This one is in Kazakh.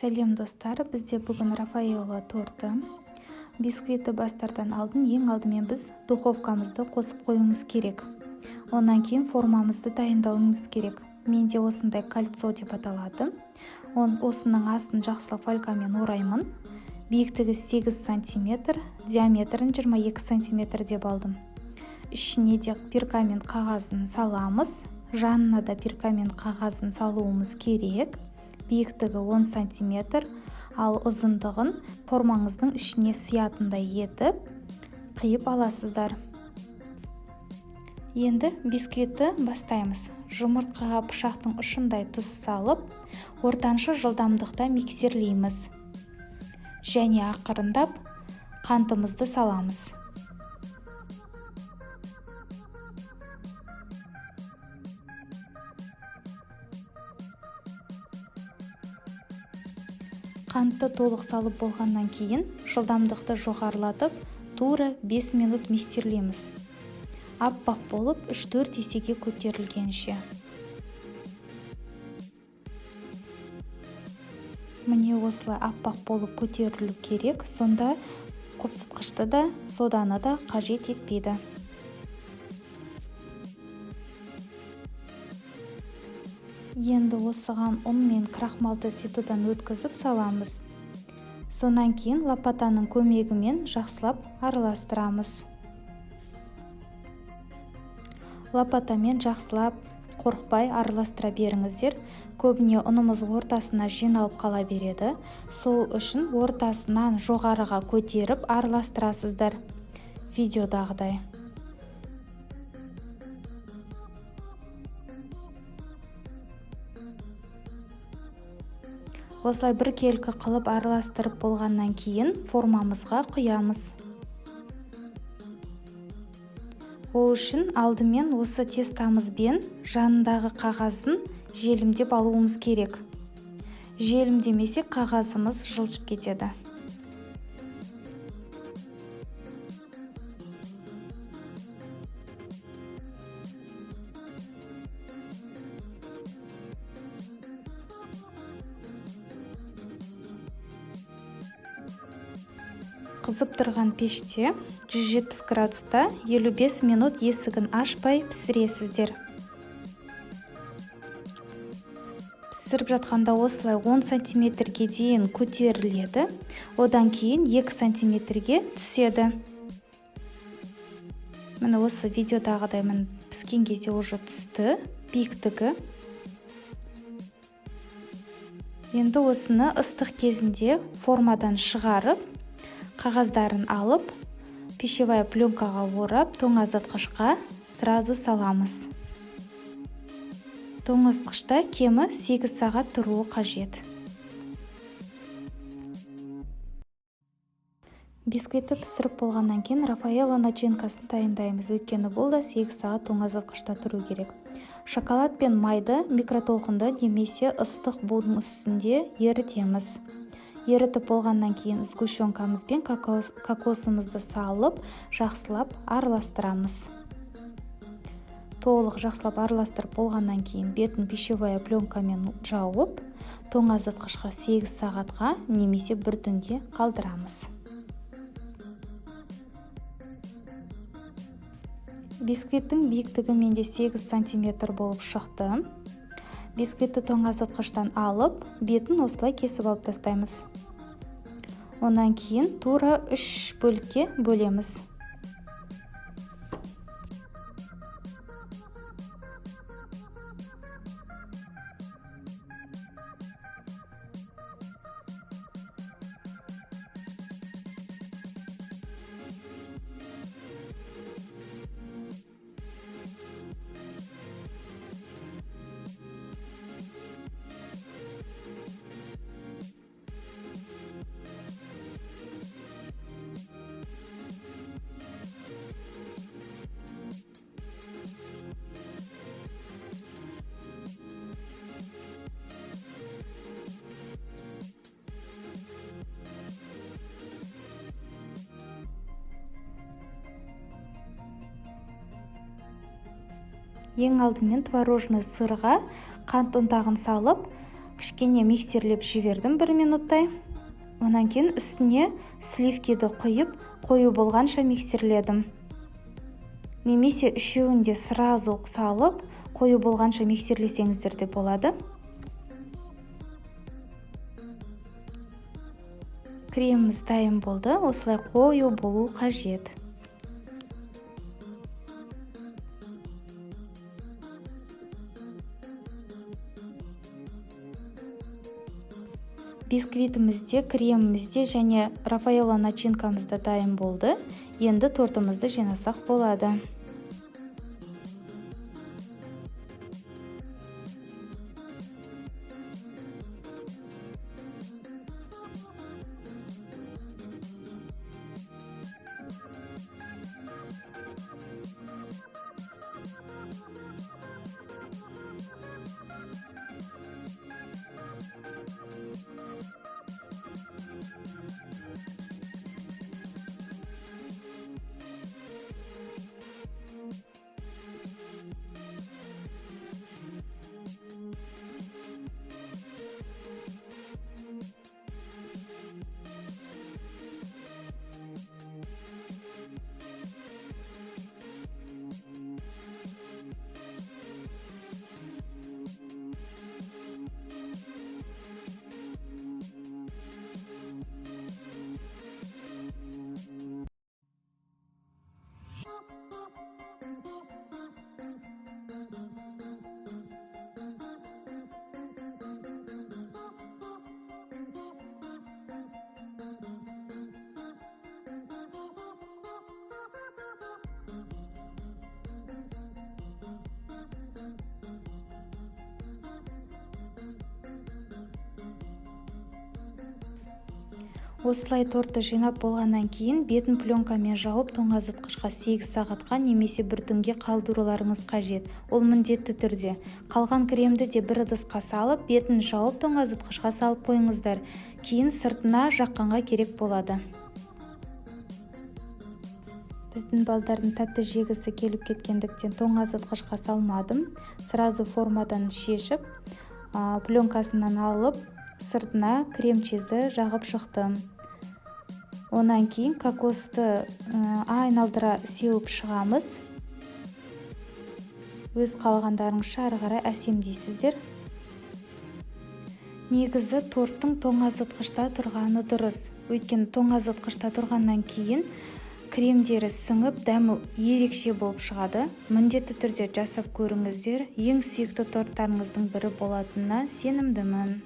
Сәлем, достар! Бізде бүгін Рафаэлло торты. Бисквитті бастардан алдын ең алдымен біз духовкамызды қосып қоюымыз керек. Онан кейін формамызды дайындауымыз керек. Менде осындай кольцо деп аталады. Осының астын жақсылап фольгамен ораймын. Биіктігі 8 сантиметр, диаметрін 22 сантиметр деп алдым. Ішіне де пергамент қағазын саламыз, жанына да пергамент қағазын салуымыз керек. Биіктігі 10 сантиметр, ал ұзындығын формаңыздың ішіне сыятындай етіп қиып аласыздар. Енді бисквитті бастаймыз. Жұмыртқаға пышақтың ұшындай тұз салып, ортаншы жылдамдықта миксерлейміз және ақырындап қантымызды саламыз. Қантты толық салып болғаннан кейін жылдамдықты жоғарылатып, тура 5 минут миксерлейміз, аппақ болып 3-4 есеге көтерілгенше. Міне, осылай аппақ болып көтерілу керек. Сонда қопсытқышты да, соданы да қажет етпейді. Енді осыған ұн мен крахмалды ситодан өткізіп саламыз. Сонан кейін лопатаның көмегімен жақсылап араластырамыз. Лопатамен жақсылап, қорықпай араластыра беріңіздер. Көбіне ұнымыз ортасына жиналып қала береді. Сол үшін ортасынан жоғарыға көтеріп араластырасыздар, видеодағыдай. Осылай біркелкі қылып араластырып болғаннан кейін формамызға құямыз. Ол үшін алдымен осы тестамызбен жанындағы қағазын желімдеп алуымыз керек. Желімдемесек, қағазымыз жылжып кетеді. Қызып тұрған пеште 170 градуста 55 минут есігін ашпай пісіресіздер. Пісіріп жатқанда осылай 10 сантиметрге дейін көтеріледі, одан кейін 2 сантиметрге түседі. Міне, осы видеодағыдай, міне, піскен кезде уже түсті биіктігі. Енді осыны ыстық кезінде формадан шығарып, қағаздарын алып, пищевая пленкаға орап, тоңазытқышқа сразу саламыз. Тоңазытқышта кемі 8 сағат тұруы қажет. Бисквитті пісіріп болғаннан кейін Рафаэлло начинкасын дайындаймыз, өйткені бұл да 8 сағат тоңазытқышта тұру керек. Шоколад пен майды микротолқында немесе ыстық будың үстінде ерітеміз. Ерітіп болғаннан кейін сгущенкамыз бен кокосымызды салып, жақсылап араластырамыз. Толық жақсылап араластырып болғаннан кейін бетін пищевая пленкамен жауып, тоңазытқышқа 8 сағатқа немесе бір түнге қалдырамыз. Бисквиттің биіктігі менде 8 сантиметр болып шықты. Бисквитті тоңазытқыштан алып, бетін осылай кесіп алып тастаймыз. Онан кейін тура үш бөлікке бөлеміз. Ең алдымен творожный сырға қант ұнтағын салып, Кішкене миксерлеп жібердім бір минуттай. Онан кейін үстіне сливкиді құйып, қою болғанша миксерледім. Немесе үшеуін де сразу салып, қою болғанша миксерлесеңіздер де болады. Креміміз дайын болды. Осылай қою болу қажет. Бисквитіміз де, креміміз де және Рафаэлло начинкамыз да дайын болды. Енді тортымызды жинасақ болады. Осылай тортты жинап болғаннан кейін бетін пленкамен жауып, тоңазытқышқа 8 сағатқа немесе бір түнге қалдыруларыңыз қажет. Ол міндетті түрде. Қалған кремді де бір ыдысқа салып, бетін жауып, тоңазытқышқа салып қойыңыздар. Кейін сыртына жаққанға керек болады. Біздің балдардың тәтті жегісі келіп кеткендіктен тоңазытқышқа салмадым. Сразу формадан шешіп, пленкасынан алып, сыртына крем-чизді жағып шықтым. Онан кейін кокосты айналдыра сеуіп шығамыз. Өз қалағандарыңызша ары қарай әсемдейсіздер. Негізі торттың тоңазытқышта тұрғаны дұрыс. Өйткені тоңазытқышта тұрғаннан кейін кремдері сіңіп, дәмі ерекше болып шығады. Міндетті түрде жасап көріңіздер. Ең сүйікті торттарыңыздың бірі болатынына сенімдімін.